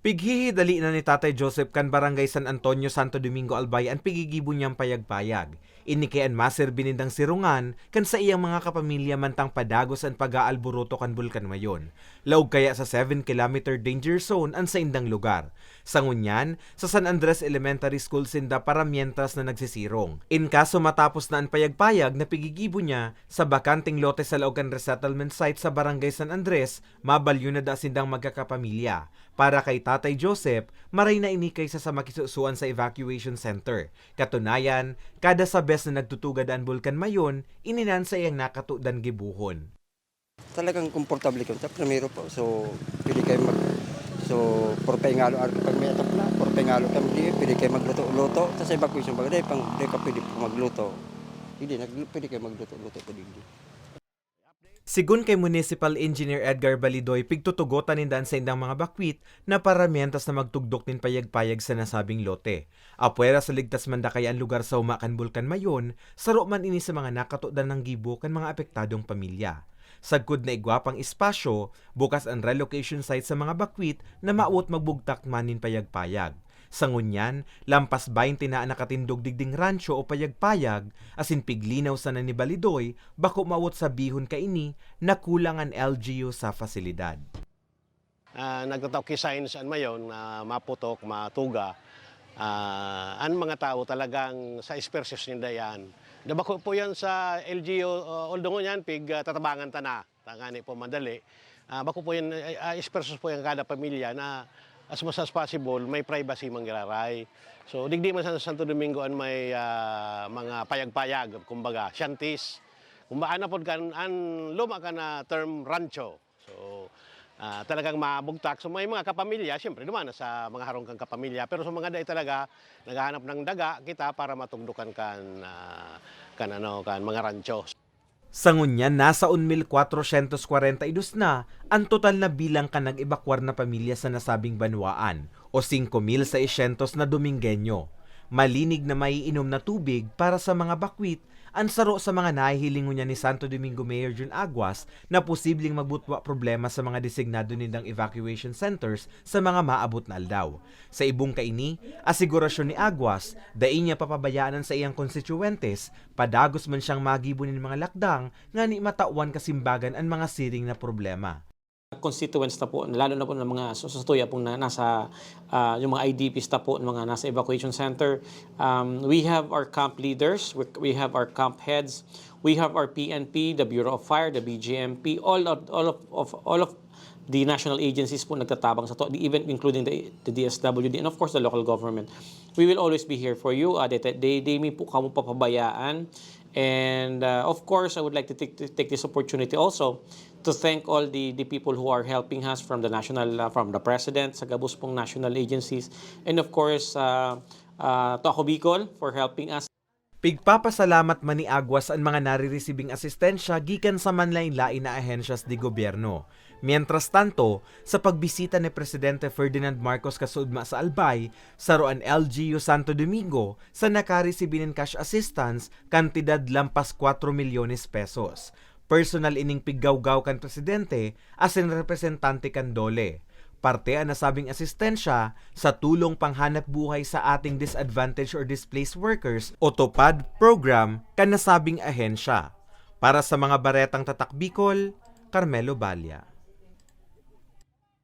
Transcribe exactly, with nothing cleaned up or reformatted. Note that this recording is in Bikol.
Pighihidali na ni Tatay Joseph kan Barangay San Antonio, Santo Domingo, Albay an pigigibo niyang payag-payag. Ini kay an maserbi nindang sirungan kan saiyang mga kapamilya mantang padagos an pag-aalburuto kan Bulkan Mayon. Laog kaya sa seven kilometer danger zone an saindang lugar. Sa ngunyan, sa San Andres Elementary School sinda para mientras na nagsisirong. In kaso matapos na an payag-payag na pigigibo niya sa bakanteng lote sa laog kan resettlement site sa Barangay San Andres, mabalyo na da sindang magkakapamilya. Para kay Tatay Joseph, maray na ini kaysa sa makisusuan sa evacuation center. Katunayan, kada sabes na nagtutugad an Bulkan Mayon, ini na an saiyang nakatudan gibohon. Talagang komportable kami sa primero po. So, pwede kayo mag... So, puro paingalo, ar-, pag may atop na, puro paingalo kami di, pwede kayo magluto-luto. Tapos sa evacuation, pag di, pang, di ka pwede po magluto. Hindi, nag, pwede kayo magluto-luto po digdi. Sigon kay Municipal Engineer Edgar Balidoy, pigtutugotan ninda an saindang mga bakwit na para mientras na magtugdok nin payag-payag sa nasabing lote. Apwera sa ligtas man dakay an lugar sa huma kan Bulkan Mayon, saro man ini sa mga nakatudan nang gibo kan mga apektadong pamilya. Sagkod na igwa pang espasyo, bukas an relocation site sa mga bakwit na mawot magbugtak man nin payag-payag. Sa ngunyan, lampas baynte na an nakatindog digding rancho o payag-payag, asin piglinaw sana ni Balidoy, bako mawot sabihon kaini na kulang an L G U sa pasilidad. Ah, nagtatao ki signs an mayon na maputok, matuga. Ah, an mga tawo talagang sa espersos ninda yan. Da bako po yan sa L G U, ah, although ngunyan, pig, ah, tatabangan ta na. Tangani po madali. Ah, bako po yan, ah, ah, espersos po yan kada pamilya na as much as possible, may privacy manggiraray. So, digdi man sa Santo Domingo an may, ah, mga payag-payag, kumbaga, shanties. Kumbaga, ana pod kan, an luma ka na term, rancho. So, ah, talagang mabugtak. So, may mga kapamilya, siyempre, duman na sa mga harong kan kapamilya. Pero sa mga dai talaga, naghahanap ng daga kita para matugdokan kan, ah, kan, ano, kan mga rancho. Sa ngunyan, nasa un mil kwatrosyentos kwarenta y dos na an total na bilang kan nag-ebakwar na pamilya sa nasabing banwaan, o singko mil seisyentos na Domingenyo. Malinig na maiinom na tubig para sa mga bakwit an saro sa mga nahihiling ngunyan ni Santo Domingo Mayor Jun Aguas na posibleng magbutwa problema sa mga designado nindang evacuation centers sa mga maabot na aldaw. Sa ibong kaini, asigurasyon ni Aguas, dai niya papabayaan an saiyang konstituyentes, padagos man siyang magibo nin mga lakdang ngani matawan kasimbagan an mga siring na problema. Constituents ta po, lalo na po ng mga sa, sa tuya pong na, nasa, ah, yung mga I D Ps ta po, mga nasa evacuation center. Um, we have our camp leaders, we, we have our camp heads, we have our P N P, the Bureau of Fire, the B J M P, all of, all of, of, all of the national agencies po nagtatabang sa to, even including the, the D S W D and of course the local government. We will always be here for you. Uh, they, they, they may po kamo papabayaan. And uh, of course, I would like to take, to take this opportunity also to thank all the, the people who are helping us from the national, uh, from the president, sa gabos pong national agencies, and of course, uh, uh, to Ako Bicol for helping us. Pigpapasalamat man ni Aguas an mga naririsibing asistensya gikan sa manlain-lain na ahensyas de gobyerno. Mientras tanto, sa pagbisita ni Presidente Ferdinand Marcos kasuodma sa Albay, saro an L G U Santo Domingo sa nakarisibi nin cash assistance, kantidad lampas kwatro milyones pesos. Personal ining piggawgaw kan presidente asin representante kan DOLE. Parte an nasabing asistensya sa tulong panghanap buhay sa ating disadvantaged or displaced workers o TUPAD program kan nasabing ahensya. Para sa mga baretang Tatak Bicol, Carmelo Balla.